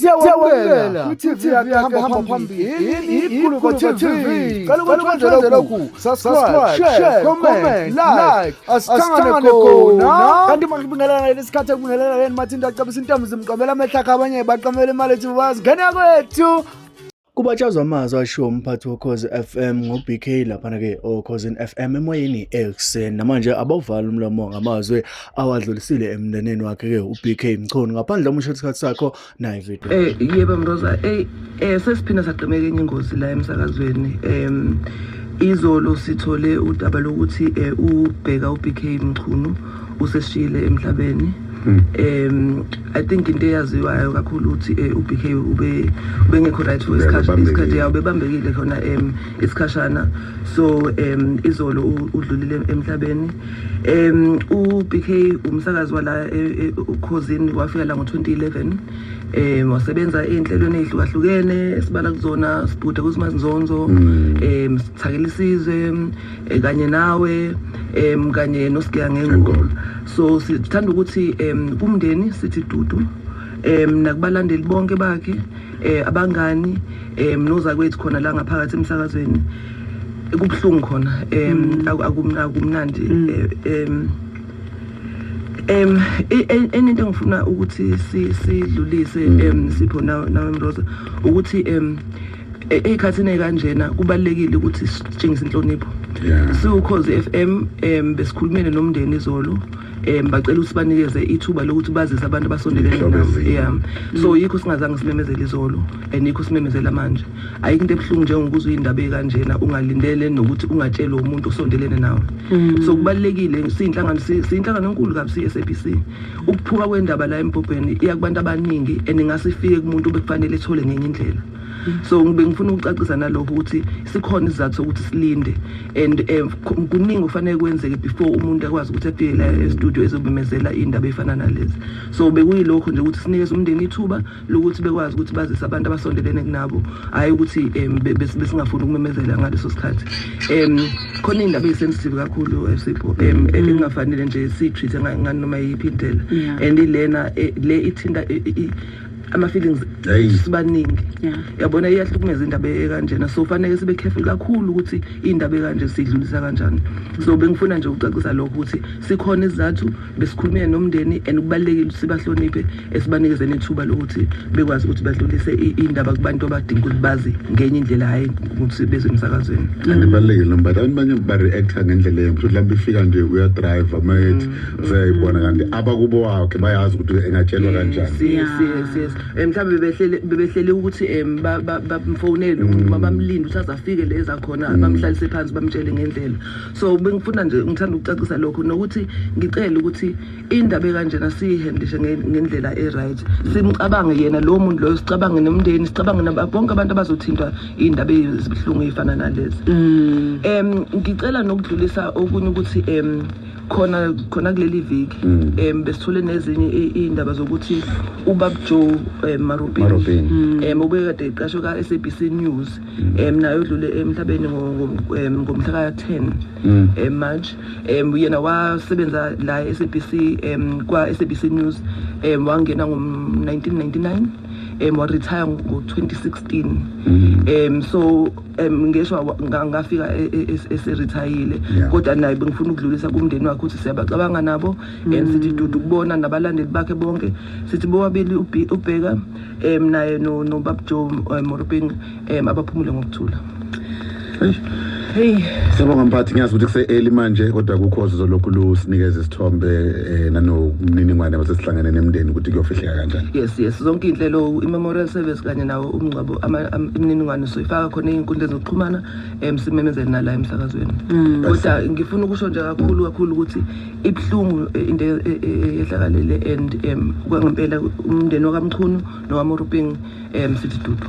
Siyawamukela kwi-TV yakhe hamba phambili iGuluva TV. Cela ukuthi wenze lokhu: subscribe, share, comment, like. Asithangane khona. Kanti makubingelela lesikhathi ekubingelela yeni mathinta acabisa intombi zimqamela amehlo akhe, abanye baqamela imali ethi bazingene kwethu. Kubatshazwa amazwi ashiwo umphathi woKhozi FM ngo-BK laphana-ke oKhozini FM emoyeni ekuseni. Namanje abawuvala umlomo ngamazwi awadlulisile emndenini wakhe-ke uBK Mchunu. Ngaphandle omusho isikhathi sakho nayi video. Yebo Mroza, sesiphinda saqemeka enye ingozi la emsakazweni. Izolo sithole udaba lokuthi ubheka uBK Mchunu useshile emhlabeni. I think into eyaziwayo kakhulu ukuthi uBK ube ubengekho right for isikhathi ya ubebambekile khona isikhashana, so izolo udlulile emhlabeni. uBK umsakazi wala uKhozini, wafika la ngo2011, wasebenza ey'nhlelweni ey'hlukahlukene esibala kuzona Sibhuda kuSimanzonzo, Sithakela Isizwe, kanye nawe, kanye noSigiya Ngengoma. So sithanda ukuthi kumndeni sithi dudu, nakubalandeli bonke bakhe, abangani, nozakwethu khona la ngaphakathi emsakazweni. Kubuhlungu khona, akumnandi. Enye into engifuna ukuthi sidlulise, Sipho nawe Mroza, ukuthi ey'khathini ey'kanjena kubalulekile ukuthi sitshengise inhlonipho. SiwuKhozi FM besikhulumile nomndeni izolo, bacela ukuthi banikeze ithuba lokuthi bazise abantu abasondelene Iy'hlobo nabo. ezinye. Yeah, so yikho singazange simemezele izolo and yikho simemezela manje. Ayikho into ebuhlungu njengokuzwa iy'ndaba ey'kanjena ungalindele nokuthi ungatshelwa umuntu osondelene nawe. So kubalulekile, siyinhlangano, siyinhlangano enkulu kabi, siyi-SABC, ukuphuka kwendaba la embhobheni iya kubantu abaningi and ingase ifike kumuntu obekufanele ethole ngenye indlela. So bengifuna ukucacisa nalokho ukuthi sikhona isizathu sokuthi silinde and kuningi okufanele kwenzeke before umuntu akwazi ukuthi afike la e-studio ezomemezela iy'ndaba ey'fana nalezi. So bekuyilokho nje ukuthi sinikeze umndeni ithuba lokuthi bekwazi ukuthi bazise abantu abasondelene kunabo, hhayi ukuthi besingafuni ukumemezela ngaleso sikhathi. Khona iy'ndaba ey'sensitive kakhulu, Sipho, engafanele nje siyi-treat-e nganoma yiphi indlela. And ilena le ithinta ama-feelings Hey. sibaningi. Yabona, iyahlukumeza indaba ekanjena, so fanele sibe careful kakhulu ukuthi indaba ekanje siyidlulisa kanjani. So bengifuna nje ukucacisa lokho ukuthi sikhona isizathu, besikhulumile nomndeni and kubalulekile ukuthi sibahloniphe, esibanikeze nethuba lokuthi bekwazi ukuthi badlulise indaba kubantu abadinga ukuthi bazi ngenye indlela, hhayi ukuthi bezwe emsakazweni. And ibalulekile noma but abantu banye ba-reacta ngendlela embi. Mhlawumbe ifika nje uya-drive mayethi useyayibona, kanti abakubo wakhe bayazi ukuthi engatshelwa kanjani. Yes, yes. Mhlawumbe bebehlele ukuthi bamfonele umuntu, bamlinde ukuthi aze afike le ezakhona, bamhlalise phansi, bamtshele ngendlela. So bengifuna nje, ngithanda ukucacisa lokho nokuthi ngicela ukuthi indaba ekanjena siyihandlishe ngendlela e-right, simcabange yena lowo muntu loyo, sicabange nomndeni, sicabange bonke abantu abazothintwa iy'ndaba ezibuhlungu ey'fana nalezi. Ngicela nokudlulisa okunye ukuthi khona khona kuleli viki besithole nezinye iy'ndaba zokuthi ubab Joe Maruping Maruping. Ubekade eqashwe ka-SABC News, naye udlule emhlabeni ngomhla ka-10 March. Yena wasebenza la e-SABC, kwa-SABC News, wangena ngo-1999, wa-retire ngo-2016. So ngeshwa ngafika ese-retire-ile. Kodwa naye bengifuna ukudlulisa kumndeni wakhe ukuthi siyabacabanga nabo and sithi dudu kubona nabalandeli bakhe bonke. Sithi bobabili uBheka naye no Bab Joe Moruping, abaphumule ngokuthula. Hey. Siyabonga mphathi, ngiyazi ukuthi kuse-early manje kodwa kukhozi zolokhu lusinikeza isithombe nanomniningwane basesihlangene nemndeni ukuthi kuyofihleka kanjani. Yes, zonke iy'nhlelo, i-memorial service kanye nawo umngcwabo, imininingwane soyifaka khona ey'nkundleni zokuxhumana, simemezele nala emsakazweni. Kodwa ngifuna ukusho nje kakhulu kakhulu ukuthi ibuhlungu into eyehlakalele and kwangempela umndeni wakaMchunu nowaMoruping, sithi dudu.